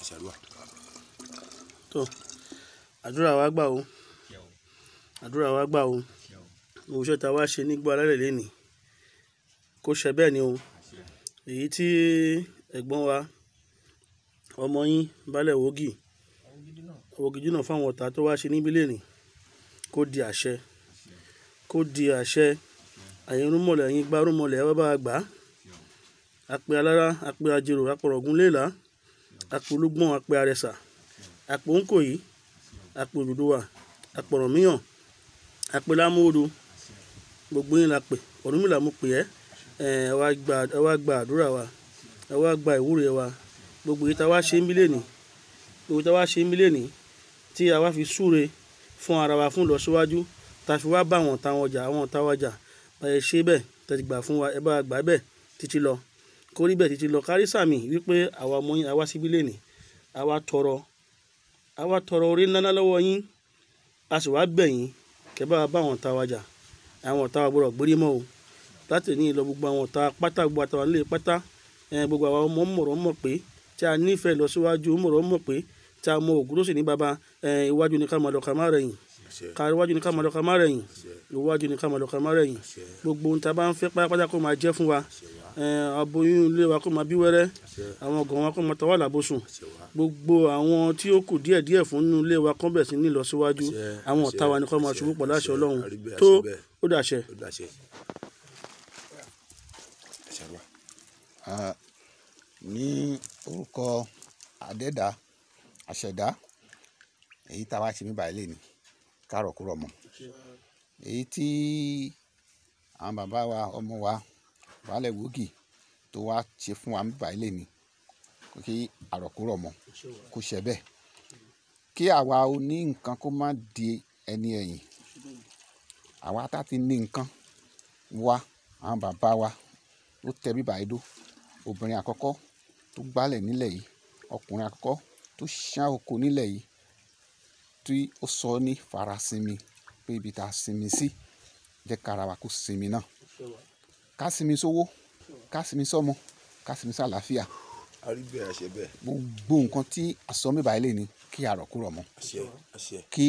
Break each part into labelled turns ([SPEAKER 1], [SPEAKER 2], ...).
[SPEAKER 1] Àṣàdúrà.
[SPEAKER 2] Tó, àdúrà wa gbà o, àdúrà wa gbà o. Gbogbo iṣẹ́ tá a wá ṣe nígbà alálẹ̀ lénìí kó ṣe bẹ́ẹ̀ ni o. Èyí tí ẹ̀gbọ́n wa, ọmọ yín Baálẹ̀ Wògì, Wògìdì náà fáwọn ọ̀tá tó wá ṣe níbí lénìí, kó di àṣẹ, kó di àṣẹ. Ẹ̀yin irúnmọlẹ̀, ẹ̀yin igba irúnmọlẹ̀, ẹ wá bá wa gbà á. Àpè alára, àpè àjèrò, àpè ọ̀rọ̀gún léèlá, àpè olúgbọ́n, àpè àrẹ̀sà, àpè òǹkòyí, àpè Odùduwà, àpè Ọ̀rànmíyàn, àpè Lámúrúdu. Gbogbo yín la pè, Ọ̀rúnmìlà mo pè ẹ́. Ẹ wá gba, ẹ wá gba àdúrà wa, ẹ wá gba ìwúre wa. Gbogbo èyí tá a wá ṣe níbí lénìí, gbogbo tá a wá ṣe níbí lénìí tí a wá fi súre fún ara wa fún ìlọsíwájú, tá a fi wá bá àwọn ọ̀tá wọn jà, àwọn ọ̀tá wa jà. Bá ẹ ṣe bẹ́ẹ̀, tẹ́ ti gbà fún wa, ẹ bá wa gbà bẹ́ẹ̀ títí lọ. Kó rí bẹ́ẹ̀ títí lọ. Kárí sàmì wípé àwa ọmọ yín, a wá síbí lénìí, a wá tọrọ, a wá tọrọ oore ńlá ńlá lọ́wọ́ yín, a sì wá bẹ̀ yín kẹ́ bá wa bá àwọn ọ̀tá wa jà. Àwọn ọ̀tá wa gbọdọ̀ gbérí mọ́ o. Láti ní ìlọ gbogbo àwọn ọ̀tá pátá, gbogbo àtàwọn ilé pátá, gbogbo àwa ọmọ mọ̀rọ̀ mọ̀ pé tí a nífẹ̀ẹ́ lọ síwájú, mọ̀rọ̀ mọ̀ pé tí a mọ ògùn tó sì ní baba, iwájú ni ká máa lọ ká má rẹ̀yìn. Ká iwájú ni ká máa lọ ká má rẹ̀yìn. Iwájú ni ká máa lọ ká má rẹ̀yìn. Gbogbo ohun tí a bá ń fẹ́ pátápátá kó máa jẹ́ fún wa. Aboyún ilé wa kó máa bí wẹ́rẹ́. Àwọn ọ̀gàn wa kó máa tọwọ́ làbòsùn. Gbogbo àwọn tí ó kù díẹ̀ díẹ̀ fún inú ilé wa kó bẹ̀rẹ̀ sí ní lọ síwájú. Àwọn ọ̀tá wa ni kó máa ṣubú pẹ̀lú àṣẹ Ọlọ́run. Tó, ó dàṣẹ.
[SPEAKER 3] Ní orúkọ Adẹ́dà, Àṣẹ̀dá, èyí tá a wá ṣe níbí báyìí lénìí, kárọ̀ kúrọ̀ mọ́. Èyí tí àwọn bàbá wa, ọmọ wa, Baálẹ̀ Wògì tó wá ṣe fún wa níbí báyìí lénìí, kí àrọ̀ kúrọ̀ mọ́, kó ṣe bẹ́ẹ̀. Kí àwa oní nǹkan kó má di ẹni ẹ̀yìn. Àwa tá ti ní nǹkan wa, àwọn bàbá wa ló tẹ bíbá yìí dó. Obìnrin àkọ́kọ́ tó gbálẹ̀ nílẹ̀ yìí, ọkùnrin àkọ́kọ́ tó ṣán oko nílẹ̀ yìí, tí ó sọ ní farasinmi pé ibi tá a sinmi sí, jẹ́ ká ara wa kó sinmi náà. Ká sinmi sówó, ká sinmi sọ́mọ, ká sinmi sí àlàáfíà.
[SPEAKER 1] A rí bẹ́ẹ̀, a ṣe bẹ́ẹ̀.
[SPEAKER 3] Gbogbo nǹkan tí a sọ níbí báyìí lénìí, kí àrọ̀ kúrọ̀ mọ́. Kí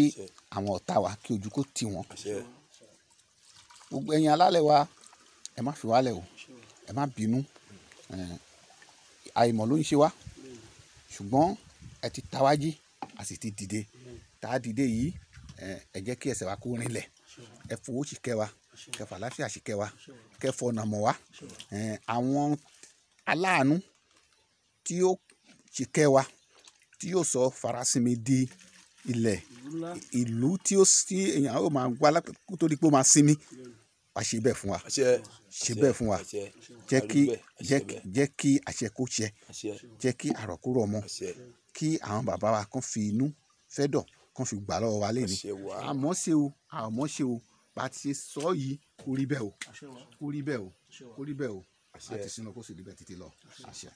[SPEAKER 3] àwọn ọ̀tá wa, kí ojú kó tì wọ́n. Gbogbo ẹ̀yin alálẹ̀ wa, ẹ má fi wá lẹ̀ o, ẹ má bínú. Àìmọ̀ ló ń ṣe wá. Ṣùgbọ́n ẹ ti ta wá jí, a sì ti dìde. Tá a dìde yìí, ẹ jẹ́ kí ẹsẹ̀ wa kó rinlẹ̀. Ẹ fowó sì kẹ́ wa, kẹ́ fà láfíà sì kẹ́ wa, kẹ́ fọ̀nà mọ̀ wá. Àwọn aláàánú tí ó sì kẹ́ wa, tí yóò sọ farasinmi di ilẹ̀, ìlú tí ó sí èèyàn ó máa wá kó tó di pé ó máa sinmi. Wá ṣe bẹ́ẹ̀ fún wa. Ṣe bẹ́ẹ̀ fún wa. Jẹ́ kí, jẹ́ kí àṣẹ kó ṣẹ. Jẹ́ kí àrọ̀ kó rọ̀ mọ́. Kí àwọn bàbá wa kàn fi inú fẹ́ dọ̀, kàn fi gbà lọ́wọ́ wa lénìí. Àmọ́ ṣe o, àmọ́ ṣe o. Bá ti ṣe sọ yìí, kó rí bẹ́ẹ̀ o. Kó rí bẹ́ẹ̀ o. Kó rí bẹ́ẹ̀ o. A ti sinú kó sì rí bẹ́ẹ̀ títí lọ. Àṣẹ.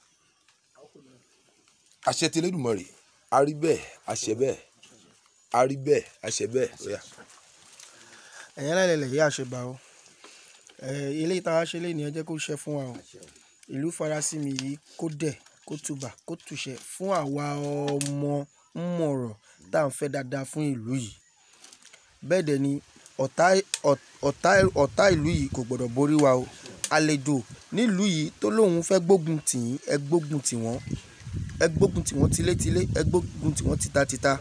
[SPEAKER 1] Àṣẹ ti Elédùmarè. A rí bẹ́ẹ̀, àṣẹ bẹ́ẹ̀. A rí bẹ́ẹ̀, àṣẹ bẹ́ẹ̀. Ó yá.
[SPEAKER 4] Ẹ̀yin alálẹ̀ ilẹ̀ yìí àṣẹ bá o. Eléyìí tá a wá ṣe lénìí, ẹ jẹ́ kó ṣẹ fún wa o. Ìlú farasinmi yìí kó dẹ̀, kó tùbà, kó tùṣẹ fún àwa ọmọ mọ̀rọ̀ tá à ń fẹ́ dáadáa fún ìlú yìí. Bẹ́ẹ̀ dẹ̀ ni ọ̀tá, ọ̀tá, ọ̀tá ìlú yìí kò gbọdọ̀ borí wa o. Àlejò nílùú yìí tó lóun fẹ́ gbógun tì yín, ẹ gbógun tì wọ́n. Ẹ gbógun tì wọ́n tilétilé, ẹ gbógun tì wọ́n tìtatìta.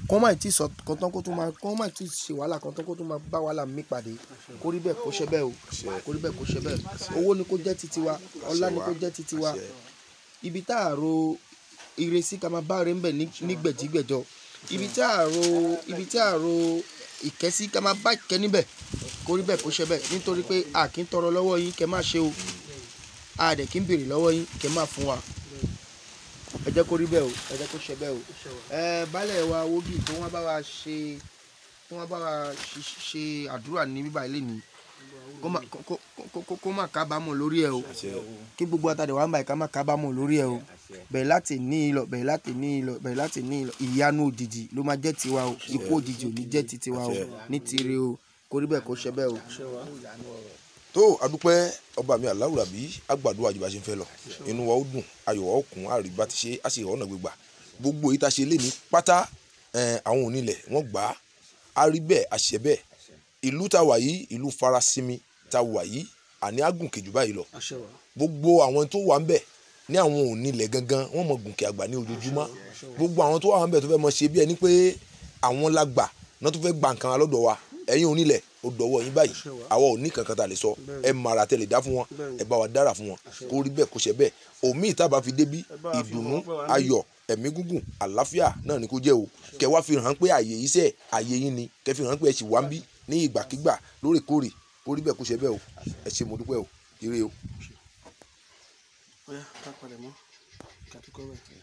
[SPEAKER 4] Kó má tí sọ kan tán kó tún máa, kó má tí ṣe wàhálà kan tán kó tún máa bá wàhálà mi pàdé. Kó rí bẹ́ẹ̀ kó ṣe bẹ́ẹ̀ o. Kó rí bẹ́ẹ̀ kó ṣe bẹ́ẹ̀. Owó ni kó jẹ́ titi wa, ọlá ni kó jẹ́ titi wa. Ibi tá a ro ire sí ká máa bá ire ń bẹ̀ ní gbẹ̀jígbẹ̀jọ. Ibi tí a ro, ibi tí a ro ìkẹ́ sí ká máa bá ìkẹ́ níbẹ̀. Kó rí bẹ́ẹ̀ kó ṣe bẹ́ẹ̀. Nítorí pé a kì í tọrọ lọ́wọ́ yín kẹ́ má ṣe o. A dẹ̀ kì í béèrè lọ́wọ́ yín kẹ́ má fún wa. Ẹ jẹ́ kó rí bẹ́ẹ̀ o, ẹ jẹ́ kó ṣe bẹ́ẹ̀ o. Baálẹ̀ wa Wògì tó wọ́n bá wa ṣe, tó wọ́n bá wa ṣe àdúrà ní bíbá ilé ni. Kó má, kó, kó, kó, kó má kábàámọ̀ lórí ẹ o. Kí gbogbo atadẹ̀ wa ń bá ẹ ká má kábàámọ̀ lórí ẹ o. Bẹ̀rẹ̀ láti ní ìlọ, bẹ̀rẹ̀ láti ní ìlọ, bẹ̀rẹ̀ láti ní ìlọ. Ìyanu òjijì ló máa jẹ́ tiwa o. Ikú òjijì ò ní jẹ́ ti tiwa o. Ní tire o. Kó rí bẹ́ẹ̀ kó ṣe bẹ́ẹ̀ o.
[SPEAKER 1] Tó adúpẹ́ ọba mi Aláwùrábí, àgbàdo àjùbá ṣe ń fẹ́ lọ. Inú wa ó dùn, ayọ̀ wa ó kún, àríbá ti ṣe, á sì rọ́nà gbégbà. Gbogbo èyí tá a ṣe lé ní pátá, àwọn onílẹ̀ wọ́n gbà á, a rí bẹ́ẹ̀, a ṣe bẹ́ẹ̀. Ìlú tá wà yìí, ìlú Farasinmi tá wà yìí, àní àgùnkè jù báyìí lọ. Gbogbo àwọn tó wà ń bẹ̀ ní àwọn onílẹ̀ gangan wọ́n mọ gùnkè àgbà ní ojoojúmọ́. Gbogbo àwọn tó wà ń bẹ̀ tó fẹ́ mọ ṣe bí ẹni pé àwọn lágbà náà tó fẹ́ gba nǹkan lọ́dọ̀ wa, ẹ̀yin onílẹ̀ ó dọ̀wọ́ yín báyìí. Àwa ò ní kankan tá a lè sọ, ẹ mara tẹ lè dá fún wọn, ẹ bá wa dára fún wọn, kó rí bẹ́ẹ̀, kó ṣe bẹ́ẹ̀. Òmí ìta bá fi débí, ìdùnnú, ayọ̀, ẹ̀mí gígùn, àlàáfíà náà ni kó jẹ́ o. Kẹ wá fi hàn pé àyè yìí sẹ́ àyè yín ni, kẹ fi hàn pé ẹ sì wá ń bí ní ìgbàkígbà lóòrèkóòrè, kó rí bẹ́ẹ̀, kó ṣe bẹ́ẹ̀ o. Ẹ ṣé, mo dúpẹ́ o, ire o.
[SPEAKER 2] Ó yá, ká palẹ̀ mọ́, ká tó kọ́ bẹ́ẹ̀.